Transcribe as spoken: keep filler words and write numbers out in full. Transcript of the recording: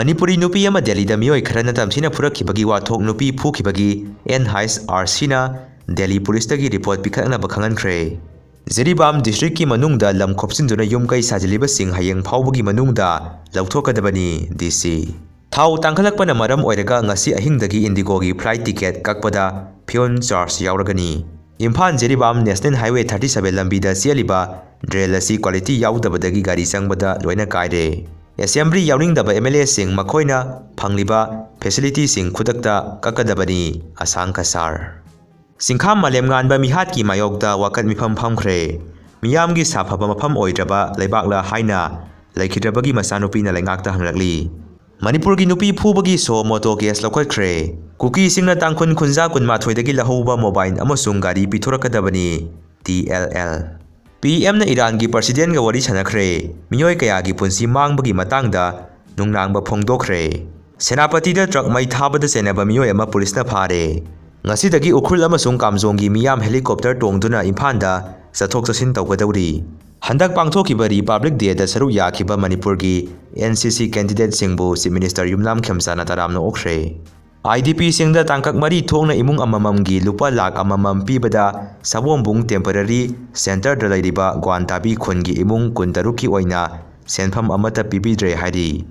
ꯃꯅꯤꯄꯨꯔꯤ ꯅꯨꯄꯤ ꯑꯃ ꯗꯦꯜꯂꯤꯗ ꯃꯤꯑꯣꯏ ꯈꯔꯅ ꯇꯝꯊꯤꯅ ꯐꯨꯔꯛꯈꯤꯕꯒꯤ ꯋꯥꯊꯣꯛ ꯅꯨꯄꯤ ꯐꯨꯈꯤꯕꯒꯤ N H R Cꯅ ꯗꯦꯜꯂꯤ ꯄꯨꯂꯤꯁꯇꯒꯤ ꯔꯤꯄꯣꯔꯠ ꯄꯤꯈꯠꯅꯕ ꯈꯪꯍꯟꯈ꯭ꯔꯦ꯫ ꯖꯤꯔꯤꯕꯥꯝ ꯗꯤꯁꯇ꯭ꯔꯤꯛꯀꯤ ꯃꯅꯨꯡꯗ ꯂꯝ ꯈꯣꯞꯆꯤꯟꯗꯨꯅ ꯌꯨꯝ ꯀꯩ ꯁꯥꯖꯤꯜꯂꯤꯕꯁꯤꯡ ꯍꯌꯦꯡ ꯐꯥꯎꯕꯒꯤ ꯃꯅꯨꯡꯗ ꯂꯧꯊꯣꯛꯀꯗꯕꯅꯤ, ꯗꯤ ꯁꯤ꯫ ꯊꯥꯎ ꯇꯥꯡꯈꯠꯂꯛꯄꯅ ꯃꯔꯝ ꯑꯣꯏꯔꯒ ꯉꯁꯤ ꯑꯍꯤꯡꯗꯒꯤ ꯏꯟꯗꯤꯒꯣꯒꯤ ꯐ꯭ꯂꯥꯏꯠ ꯇꯤꯀꯦꯠ ꯀꯛꯄꯗ ꯐ꯭ꯌꯨꯜ ꯆꯥꯔꯖ ꯌꯥꯎꯔꯒꯅꯤ꯫ Imphal Jiribam national highway thirty seven ꯂꯝꯕꯤꯗ ꯆꯦꯜꯂꯤꯕ ꯗ꯭ꯔꯦꯟ ꯑꯁꯤ ꯀ꯭ꯋꯥꯂꯤꯇꯤ ꯌꯥꯎꯗꯕꯗꯒꯤ ꯒꯥꯔꯤ ꯆꯪꯕꯗ ꯂꯣꯏꯅ ꯀꯥꯏꯔꯦ꯫ ꯑꯦꯁꯦꯝꯕ꯭ꯂꯤ ꯌꯥꯎꯅꯤꯡꯗꯕ ꯑꯦꯝ ꯑꯦꯜ ꯑꯦꯁꯤꯡ ꯃꯈꯣꯏꯅ ꯐꯪꯂꯤꯕ ꯐꯦꯁꯤꯂꯤꯇꯤꯁꯤꯡ ꯈꯨꯗꯛꯇ ꯀꯛꯀꯗꯕꯅꯤ, ꯑꯁꯥꯡ ꯀꯁꯥꯔ꯫ ꯆꯤꯡꯈꯥꯝ ꯃꯥꯂꯦꯝꯉꯥꯟꯕ ꯃꯤꯍꯥꯠꯀꯤ ꯃꯥꯌꯣꯛꯇ ꯋꯥꯀꯠ ꯃꯤꯐꯝ ꯐꯝꯈ꯭ꯔꯦ꯫ ꯃꯤꯌꯥꯝꯒꯤ ꯁꯥꯐꯕ ꯃꯐꯝ ꯑꯣꯏꯗ꯭ꯔꯕ ꯂꯩꯕꯥꯛꯂ ꯍꯥꯏꯅ ꯂꯩꯈꯤꯗ꯭ꯔꯕꯒꯤ ꯃꯆꯥꯅꯨꯄꯤꯅ ꯂꯩꯉꯥꯛꯇ ꯍꯪꯂꯛꯂꯤ꯫ ꯃꯅꯤꯄꯨꯔꯒꯤ ꯅꯨꯄꯤ ꯐꯨꯕꯒꯤ ꯁꯣ ꯃꯣꯇꯣ ꯀꯦꯁ ꯂꯧꯈꯠꯈ꯭ꯔꯦ꯫ ꯀꯨꯀꯤꯁꯤꯡꯅ ꯇꯥꯡꯈꯨꯜ ꯈꯨꯟꯖꯥ ꯀꯨꯟꯃꯥꯊꯣꯏꯗꯒꯤ ꯂꯧꯍꯧꯕ ꯃꯣꯕꯥꯏꯜ ꯑꯃꯁꯨꯡ ꯒꯥꯔꯤ ꯄꯤꯊꯣꯔꯛꯀꯗꯕꯅꯤ, ꯇꯤ ꯑꯦꯜ ꯑꯦꯜ꯫ ꯄꯤ ꯑꯦꯝꯅ ꯏꯔꯥꯟꯒꯤ ꯄ꯭ꯔꯁꯤꯗꯦꯟꯒ ꯋꯥꯔꯤ ꯁꯥꯟꯅꯈ꯭ꯔꯦ꯫ ꯃꯤꯑꯣꯏ ꯀꯌꯥꯒꯤ ꯄꯨꯟꯁꯤ ꯃꯥꯡꯕꯒꯤ ꯃꯇꯥꯡꯗ ꯅꯨꯡꯅꯥꯡꯕ ꯐꯣꯡꯗꯣꯛꯈ꯭ꯔꯦ꯫ ꯁꯦꯅꯥꯄꯇꯤꯗ ꯇ꯭ꯔꯛ ꯃꯩ ꯊꯥꯕꯗ ꯆꯩꯅꯕ ꯃꯤꯑꯣꯏ ꯑꯃ ꯄꯨꯂꯤꯁꯅ ꯐꯥꯔꯦ꯫ ꯉꯁꯤꯗꯒꯤ ꯎꯈ꯭ꯔꯨꯜ ꯑꯃꯁꯨꯡ ꯀꯥꯝꯖꯣꯡꯒꯤ ꯃꯤꯌꯥꯝ ꯍꯦꯂꯤꯀꯣꯞꯇꯔ ꯇꯣꯡꯗꯨꯅ ꯏꯝꯐꯥꯜꯗ ꯆꯠꯊꯣꯛ ꯆꯠꯁꯤꯟ ꯇꯧꯒꯗꯧꯔꯤ꯫ ꯍꯟꯗꯛ ꯄꯥꯡꯊꯣꯛꯈꯤꯕ ꯔꯤꯄꯕ꯭ꯂꯤꯛ ꯗꯦꯗ ꯁꯔꯨꯛ ꯌꯥꯈꯤꯕ ꯃꯅꯤꯄꯨꯔꯒꯤ ꯑꯦꯟ ꯁꯤ ꯁꯤ ꯀꯦꯟꯗꯤꯗꯦꯠꯁꯤꯡꯕꯨ ꯆꯤꯐ ꯃꯤꯅꯤꯁꯇꯔ ꯌꯨꯝꯅꯥꯝ ꯈꯦꯝꯆꯥꯅ ꯇꯔꯥꯝꯅ ꯑꯣꯛꯈ꯭ꯔꯦ꯫ ꯑꯥꯏ ꯗꯤ ꯄꯤꯁꯤꯡꯗ ꯇꯥꯡꯀꯛ ꯃꯔꯤ ꯊꯣꯛꯅ ꯏꯃꯨꯡ ꯑꯃꯃꯝꯒꯤ ꯂꯨꯄꯥ ꯂꯥꯈ ꯑꯃꯃꯝ ꯄꯤꯕꯗ ꯁꯑꯣꯝꯕꯨꯡ ꯇꯦꯝꯄꯔꯔꯤ ꯁꯦꯟꯇꯔꯗ ꯂꯩꯔꯤꯕ ꯒ꯭ꯋꯥꯟꯇꯥꯕꯤ ꯈꯨꯟꯒꯤ ꯏꯃꯨꯡ ꯀꯨꯟꯇꯔꯨꯛꯀꯤ ꯑꯣꯏꯅ ꯁꯦꯟꯐꯝ ꯑꯃꯠꯇ ꯄꯤꯕꯤꯗ꯭ꯔꯦ ꯍꯥꯏꯔꯤ꯫